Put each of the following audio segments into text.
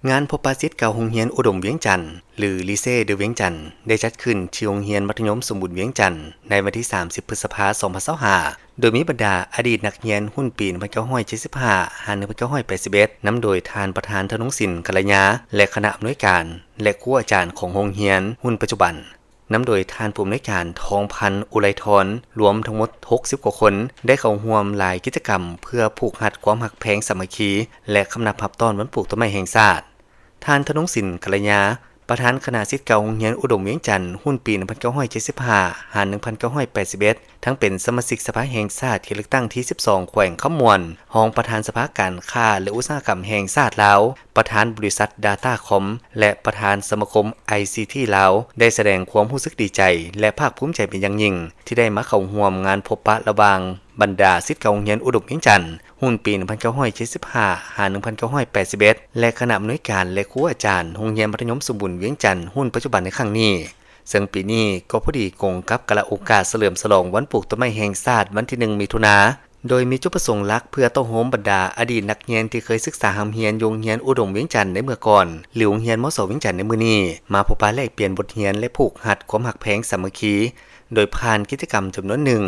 ງານພົບປະສິດເກົ່າໂຮງຮຽນອຸດົມວຽງຈັນ ຫຼື Lycée de Vientiane ໄດ້ຈັດຂຶ້ນທີ່ໂຮງຮຽນມັດທະຍົມສົມບູນວຽງຈັນ ໃນວັນທີສາມສິບ ພຶດສະພາ ສອງພັນຊາວຫ້າ ໂດຍມີບັນດາອະດີດນັກຮຽນຮຸ່ນປີໜຶ່ງພັນເກົ້າຮ້ອຍເຈັດສິບຫ້າ ຫາ ໜຶ່ງພັນເກົ້າຮ້ອຍແປດສິບເອັດ ນຳໂດຍທ່ານປະທານ ທະນົງສິນ ກັນລະຍາ ແລະ ຄະນະອຳນວຍການ ແລະ ຄູອາຈານຂອງໂຮງຮຽນຮຸ່ນປັດຈຸບັນ. ນຳໂດຍທ່ານຜູ້ອຳນວຍການ ທອງພັນ ອຸໄລທອນ, ລວມທັງໝົດຫົກສິບກວ່າຄົນ ໄດ້ເຂົ້າຮ່ວມຫຼາຍກິດຈະກຳ ເພື່ອຜູກຮັດຄວາມຮັກແພງສາມັກຄີ ແລະ ຄຳນັບຮັບຕ້ອນວັນປູກຕົ້ນໄມ້ແຫ່ງຊາດ. ທ່ານ ທະນົງສິນ ກັນລະຍາ, ປະທານຄະນະສິດເກົ່າໂຮງຮຽນອຸດົມວຽງຈັນ ຮຸ່ນປີໜຶ່ງພັນເກົ້າຮ້ອຍເຈັດສິບຫ້າ ຫາ ໜຶ່ງພັນເກົ້າຮ້ອຍແປດສິບເອັດ ທັງເປັນສະມາຊິກສະພາແຫ່ງຊາດເຂດເລືອກຕັ້ງທີສິບສອງ ແຂວງຄຳມ່ວນ, ຮອງປະທານສະພາການຄ້າ ແລະ ອຸດສາຫະກຳແຫ່ງຊາດລາວ, ປະທານບໍລິສັດ Datacom ແລະ ປະທານສະມາຄົມ ໄອຊີທີ ລາວ ໄດ້ສະແດງຄວາມຮູ້ສຶກດີໃຈ ແລະ ພາກພູມໃຈເປັນຢ່າງຍິ່ງ ທີ່ໄດ້ມາເຂົ້າຮ່ວມງານພົບປະລະຫວ່າງບັນດາສິດເກົ່າໂຮງຮຽນອຸດົມວຽງຈັນ ຮຸ່ນປີໜຶ່ງພັນເກົ້າຮ້ອຍເຈັດສິບຫ້າ ຫາ ໜຶ່ງພັນເກົ້າຮ້ອຍແປດສິບເອັດ ແລະ ຄະນະອຳນວຍການ ແລະ ຄູອາຈານໂຮງຮຽນມັດທະຍົມສົມບູນວຽງຈັນ ຮຸ່ນປັດຈຸບັນໃນຄັ້ງນີ້. ເຊິ່ງປີນີ້ກໍພໍດີກົງກັບກາລະໂອກາດສະເຫຼີມສະຫຼອງວັນປູກຕົ້ນໄມ້ແຫ່ງຊາດ ວັນທີໜຶ່ງ ມິຖຸນາ, ໂດຍມີຈຸດປະສົງຫຼັກເພື່ອເຕົ້າໂຮມບັນດາອະດີດນັກຮຽນທີ່ເຄີຍສຶກສາຮ່ຳຮຽນຢູ່ໂຮງຮຽນອຸດົມວຽງຈັນໃນເມື່ອກ່ອນ ຫຼື ໂຮງຮຽນ ມສ ວຽງຈັນໃນມື້ນີ້ ມາພົບປະແລກປ່ຽນບົດຮຽນ ແລະ ຜູກຮັດຄວາມຮັກແພງສາມັກຄີ ໂດຍຜ່ານກິດຈະກຳຈຳນວນໜຶ່ງ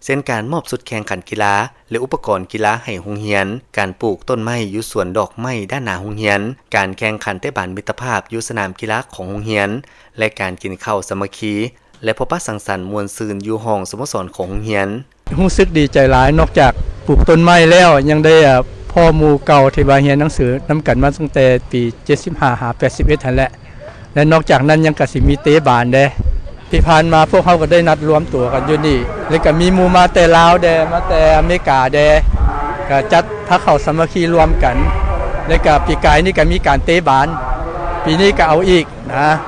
ເຊັ່ນ ການມອບຊຸດແຂ່ງຂັນກິລາ ແລະ ອຸປະກອນກິລາໃຫ້ໂຮງຮຽນ, ການປູກຕົ້ນໄມ້ຢູ່ສວນດອກໄມ້ດ້ານໜ້າໂຮງຮຽນ, ການແຂ່ງຂັນເຕະບານມິດຕະພາບຢູ່ສະໜາມກິລາຂອງໂຮງຮຽນ ແລະ ການກິນເຂົ້າສາມັກຄີ ແລະ ພົບປະສັງສັນມ່ວນຊື່ນຢູ່ຫ້ອງສະໂມສອນຂອງໂຮງຮຽນ. ຮູ້ສຶກດີໃຈຫຼາຍ, ນອກຈາກປູກຕົ້ນໄມ້ແລ້ວ ຍັງໄດ້ ເອີ່ ພໍ້ໝູ່ເກົ່າທີ່ວ່າຮຽນໜັງສືນຳກັນມາຕັ້ງແຕ່ປີເຈັດສິບຫ້າຫາແປດສິບເອັດຫັ້ນແຫຼະ ແລະ ນອກຈາກນັ້ນຍັງກະຊິມີເຕະບານແດ່. ທີ່ຜ່ານມາພວກເຮົາກໍໄດ້ນັດລວມຕົວກັນຢູ່ນີ້ ແລະ ກະມີໝູ່ມາແຕ່ລາວແດ່ ມາແຕ່ອາເມລິກາແດ່ ກະຈັດພາເຂົ້າສາມັກຄີລວມກັນ ແລະ ກະປີກາຍນີ້ກະມີການເຕະບານ ປີນີ້ກະເອົາອີກນະ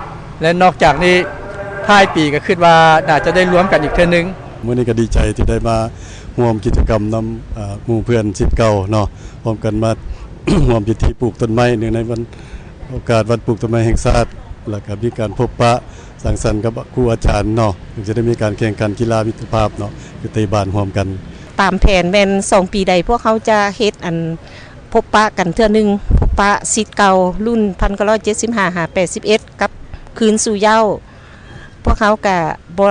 ແລະ ນອກຈາກນີ້ທ້າຍປີກະຄິດວ່າໜ້າຈະໄດ້ລວມກັນອີກເທື່ອໜຶ່ງ. ມື້ນີ້ກໍດີໃຈທີ່ได้มาร่วมกิจกรรมนำ เอ่อ หมู่เพื่อนศิษย์เก่าเนาะ พร้อมกันมา ร่วมพิธีปลูกต้นไม้เนื่องในวันโอกาสวันปลูกต้นไม้แห่งชาติ แล้วก็มีการพบปะสังสรรค์กับครูอาจารย์เนาะ ถึงจะได้มีการแข่งขันกีฬามิตรภาพเนาะ คือเตะบาสร่วมกัน. ตามแผนแม่นสองปีใดพวกเขาจะเฮ็ดอันพบปะกันเทื่อหนึ่ง พบปะศิษย์เก่ารุ่นพันเก้าร้อยเจ็ดสิบห้าหาแปดสิบเอ็ด กลับคืนสู่เหย้า พวกเขากะบ่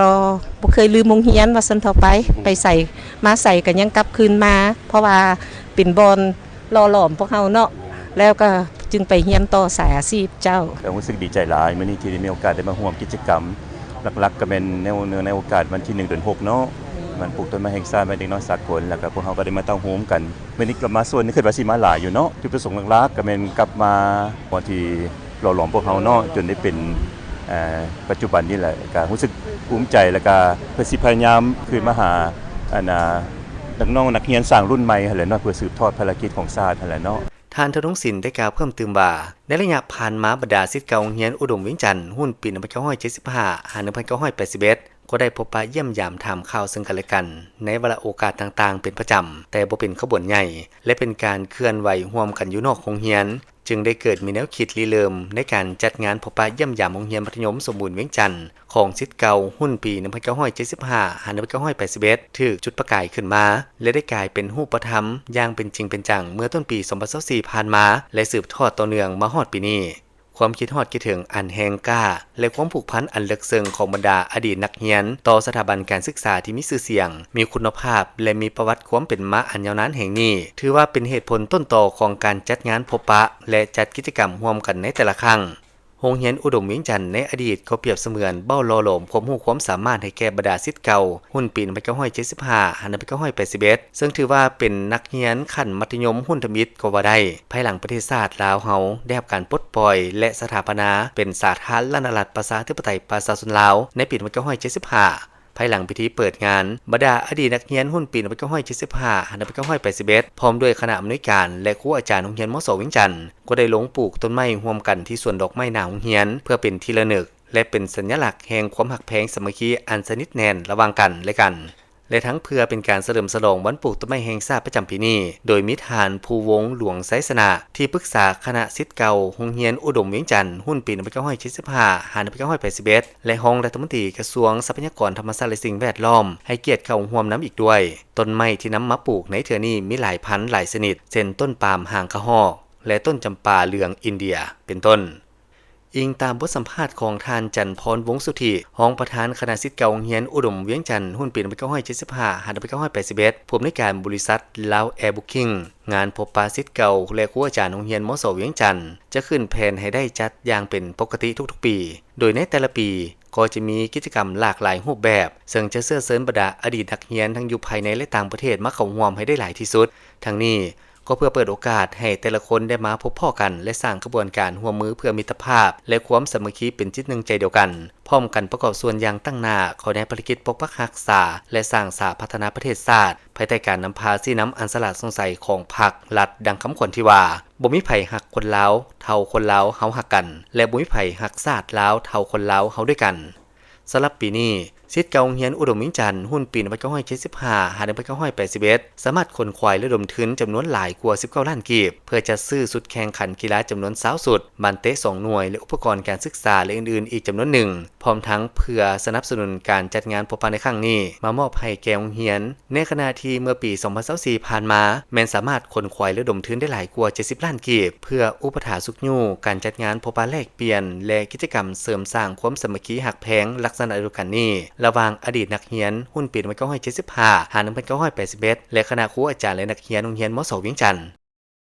บ่เคยลืมโรงเรียนว่าซั่นเถาะ ไป ไปไสมาไสกะยังกลับคืนมา เพราะว่าเป็นบ่อนหล่อหลอมพวกเฮาเนาะ แล้วกะจึงไปเรียนต่อสายอาชีพเจ้า. ก็รู้สึกดีใจหลายมื้อนี้ที่ได้มีโอกาสได้มาร่วมกิจกรรม หลักๆ ก็แม่นใน ในโอกาสวันที่หนึ่งเดือนหกเนาะ วันปลูกต้นไม้แห่งชาติ วันเด็กน้อยสากล แล้วก็พวกเฮาก็ได้มาเต้าโฮมกัน มื้อนี้ก็มาส่วนหนึ่ง คิดว่าสิมาหลายอยู่เนาะ จุดประสงค์หลักๆ ก็แม่นกลับมาบ่อนที่หล่อหลอมพวกเฮาเนาะ จนได้เป็น เอ่อ ปัจจุบันนี้แหละ ก็รู้สึกภูมิใจ แล้วก็เพิ่นสิพยายามคืนมาหา อันน่ะ นักน้องนักเรียนช่างรุ่นใหม่หั้นแหละเนาะ เพื่อสืบทอดภารกิจของชาติหั้นแหละเนาะ. ທ່ານ ທະນົງສິນ ໄດ້ກ່າວເພີ່ມຕື່ມວ່າ ໃນໄລຍະຜ່ານມາ ບັນດາສິດເກົ່າໂຮງຮຽນອຸດົມວຽງຈັນ ຮຸ່ນປີໜຶ່ງພັນເກົ້າຮ້ອຍເຈັດສິບຫ້າຫາ ໜຶ່ງພັນເກົ້າຮ້ອຍແປດສິບເອັດ ກໍໄດ້ພົບປະຢ້ຽມຢາມຖາມຂ່າວເຊິ່ງກັນແລະກັນ ໃນວາລະໂອກາດຕ່າງໆເປັນປະຈຳ, ແຕ່ບໍ່ເປັນຂະບວນໃຫຍ່ ແລະ ເປັນການເຄື່ອນໄຫວຮ່ວມກັນຢູ່ນອກໂຮງຮຽນ, ຈຶ່ງໄດ້ເກີດມີແນວຄິດລິເລີ່ມໃນການຈັດງານພົບປະຢ້ຽມຢາມໂຮງຮຽນມັດທະຍົມສົມບູນວຽງຈັນ ຂອງສິດເກົ່າຮຸ່ນປີໜຶ່ງພັນເກົ້າຮ້ອຍເຈັດສິບຫ້າຫາ ໜຶ່ງພັນເກົ້າຮ້ອຍແປດສິບເອັດ ຖືກຈຸດປະກາຍຂຶ້ນມາ ແລະ ໄດ້ກາຍເປັນຮູບປະທຳຢ່າງເປັນຈິງເປັນຈັງເມື່ອຕົ້ນປີສອງພັນຊາວສີ່ຜ່ານມາ ແລະ ສືບທອດຕໍ່ເນື່ອງມາຮອດປີນີ້. ຄວາມຄິດຮອດຄິດເຖິງອັນແຮງກ້າ ແລະ ຄວາມຜູກພັນອັນເລິກເຊິ່ງຂອງບັນດາອະດີດນັກຮຽນຕໍ່ສະຖາບັນການສຶກສາທີ່ມີຊື່ສຽງ, ມີຄຸນນະພາບ ແລະ ມີປະຫວັດຄວາມເປັນມາອັນຍາວນານແຫ່ງນີ້ ຖືວ່າເປັນເຫດຜົນຕົ້ນຕໍຂອງການຈັດງານພົບປະ ແລະ ຈັດກິດຈະກຳຮ່ວມກັນໃນແຕ່ລະຄັ້ງ. ໂຮງຮຽນອຸດົມວຽງຈັນໃນອະດີດກໍປຽບສະເໝືອນເບ້າຫຼໍ່ຫຼອມຄວາມຮູ້ຄວາມສາມາດໃຫ້ແກ່ບັນດາສິດເກົ່າຮຸ່ນປີໜຶ່ງພັນເກົ້າຮ້ອຍເຈັດສິບຫ້າຫາ ໜຶ່ງພັນເກົ້າຮ້ອຍແປດສິບເອັດ ເຊິ່ງຖືວ່າເປັນນັກຮຽນຂັ້ນມັດທະຍົມຮຸ່ນທຳອິດກໍວ່າໄດ້ ພາຍຫຼັງປະເທດຊາດລາວເຮົາໄດ້ຮັບການປົດປ່ອຍ ແລະ ສະຖາປະນາເປັນສາທາລະນະລັດປະຊາທິປະໄຕປະຊາຊົນລາວໃນປີໜຶ່ງພັນເກົ້າຮ້ອຍເຈັດສິບຫ້າ. ພາຍຫຼັງພິທີເປີດງານ, ບັນດາອະດີດນັກຮຽນຮຸ່ນປີໜຶ່ງພັນເກົ້າຮ້ອຍເຈັດສິບຫ້າຫາ ໜຶ່ງພັນເກົ້າຮ້ອຍແປດສິບເອັດ ພ້ອມດ້ວຍຄະນະອຳນວຍການ ແລະ ຄູອາຈານໂຮງຮຽນ ມສ ວຽງຈັນ ກໍໄດ້ລົງປູກຕົ້ນໄມ້ຮ່ວມກັນທີ່ສວນດອກໄມ້ໜ້າໂຮງຮຽນ ເພື່ອເປັນທີ່ລະນຶກ ແລະ ເປັນສັນຍະລັກແຫ່ງຄວາມຮັກແພງສາມັກຄີອັນສະໜິດແໜ້ນລະຫວ່າງກັນ ແລະ ກັນ ແລະ ທັງເພື່ອເປັນການສະເຫຼີມສະຫຼອງວັນປູກຕົ້ນໄມ້ແຫ່ງຊາດປະຈຳປີນີ້ ໂດຍມີທ່ານ ພູວົງ ຫຼວງໄຊຊະນະ ທີ່ປຶກສາຄະນະສິດເກົ່າໂຮງຮຽນອຸດົມວຽງຈັນ ຮຸ່ນປີໜຶ່ງພັນເກົ້າຮ້ອຍເຈັດສິບຫ້າຫາ ໜຶ່ງພັນເກົ້າຮ້ອຍແປດສິບເອັດ ແລະ ຮອງລັດຖະມົນຕີກະຊວງຊັບພະຍາກອນທຳມະຊາດ ແລະ ສິ່ງແວດລ້ອມ ໃຫ້ກຽດເຂົ້າຮ່ວມນຳອີກດ້ວຍ. ຕົ້ນໄມ້ທີ່ນຳມາປູກໃນເທື່ອນີ້ມີຫຼາຍພັນຫຼາຍຊະນິດ ເຊັ່ນ ຕົ້ນປາມຫາງກະຮອກ, ແລະ ຕົ້ນຈຳປາເຫຼືອງອິນເດຍ ເປັນຕົ້ນ. ອີງຕາມບົດສຳພາດຂອງທ່ານ ຈັນພອນ ວົງສຸທິ ຮອງປະທານຄະນະສິດເກົ່າໂຮງຮຽນອຸດົມວຽງຈັນ ຮຸ່ນປີໜຶ່ງພັນເກົ້າຮ້ອຍເຈັດສິບຫ້າ ຫາ ໜຶ່ງພັນເກົ້າຮ້ອຍແປດສິບເອັດ ຜູ້ອຳນວຍການບໍລິສັດ Lao Air Booking, ງານພົບປະສິດເກົ່າ ແລະ ຄູອາຈານໂຮງຮຽນ ມສ ວຽງຈັນ ຈະຂຶ້ນແຜນໃຫ້ໄດ້ຈັດຢ່າງເປັນປົກກະຕິທຸກໆປີ, ໂດຍໃນແຕ່ລະປີກໍຈະມີກິດຈະກຳຫຼາກຫຼາຍຮູບແບບ, ເຊິ່ງຈະເຊື້ອເຊີນບັນດາອະດີດນັກຮຽນທັງຢູ່ພາຍໃນ ແລະ ຕ່າງປະເທດມາເຂົ້າຮ່ວມໃຫ້ໄດ້ຫຼາຍທີ່ສຸດ. ທັງນີ້ ກໍເພື່ອເປີດໂອກາດໃຫ້ແຕ່ລະຄົນໄດ້ມາພົບພໍ້ກັນ ແລະ ສ້າງຂະບວນການຮ່ວມມືເພື່ອມິດຕະພາບ ແລະ ຄວາມສາມັກຄີເປັນຈິດໜຶ່ງໃຈດຽວກັນ, ພ້ອມກັນປະກອບສ່ວນຢ່າງຕັ້ງໜ້າເຂົ້າໃນພາລະກິດປົກປັກຮັກສາ ແລະ ສ້າງສາພັດທະນາປະເທດຊາດ ພາຍໃຕ້ການນຳພາຊີ້ນຳອັນສະຫຼາດສ່ອງໃສຂອງພັກລັດ ດັ່ງຄຳຂວັນທີ່ວ່າ ບໍ່ມີໃຜຮັກຄົນລາວເທົ່າຄົນລາວເຮົາຮັກກັນ ແລະ ບໍ່ມີໃຜຮັກຊາດລາວເທົ່າຄົນລາວເຮົາດ້ວຍກັນ. ສຳລັບປີນີ້, ສິດເກົ່າໂຮງຮຽນອຸດົມວຽງຈັນ ຮຸ່ນປີໜຶ່ງພັນເກົ້າຮ້ອຍເຈັດສິບຫ້າ ຫາ ໜຶ່ງພັນເກົ້າຮ້ອຍແປດສິບເອັດ ສາມາດຂົນຂວາຍລະດົມທຶນຈຳນວນຫຼາຍກວ່າສິບເກົ້າລ້ານກີບ ເພື່ອຈັດຊື້ຊຸດແຂ່ງຂັນກິລາຈຳນວນຊາວຊຸດ, ບານເຕະສອງໜ່ວຍ ແລະ ອຸປະກອນການສຶກສາ ແລະ ອື່ນໆອີກຈຳນວນໜຶ່ງ, ພ້ອມທັງເພື່ອສະໜັບສະໜູນການຈັດງານພົບປະໃນຄັ້ງນີ້ ມາມອບໃຫ້ແກ່ໂຮງຮຽນ. ໃນຂະນະທີ່ເມື່ອປີສອງພັນຊາວສີ່ຜ່ານມາ ແມ່ນສາມາດຂົນຂວາຍລະດົມທຶນໄດ້ຫຼາຍກວ່າເຈັດສິບລ້ານກີບ ເພື່ອອຸປະຖາກຊຸກຍູ້ການຈັດງານພົບປະແລກປ່ຽນ ແລະ ກິດຈະກຳເສີມສ້າງຄວາມສາມັກຄີຮັກແພງລັກສະນະດຽວກັນນີ້ ລະຫວ່າງອະດີດນັກຮຽນຮຸ່ນປີໜຶ່ງພັນເກົ້າຮ້ອຍເຈັດສິບຫ້າ ຫາ ໜຶ່ງພັນເກົ້າຮ້ອຍແປດສິບເອັດ ແລະ ຄະນະຄູອາຈານ ແລະ ນັກຮຽນໂຮງຮຽນ ມສ ວຽງຈັນ.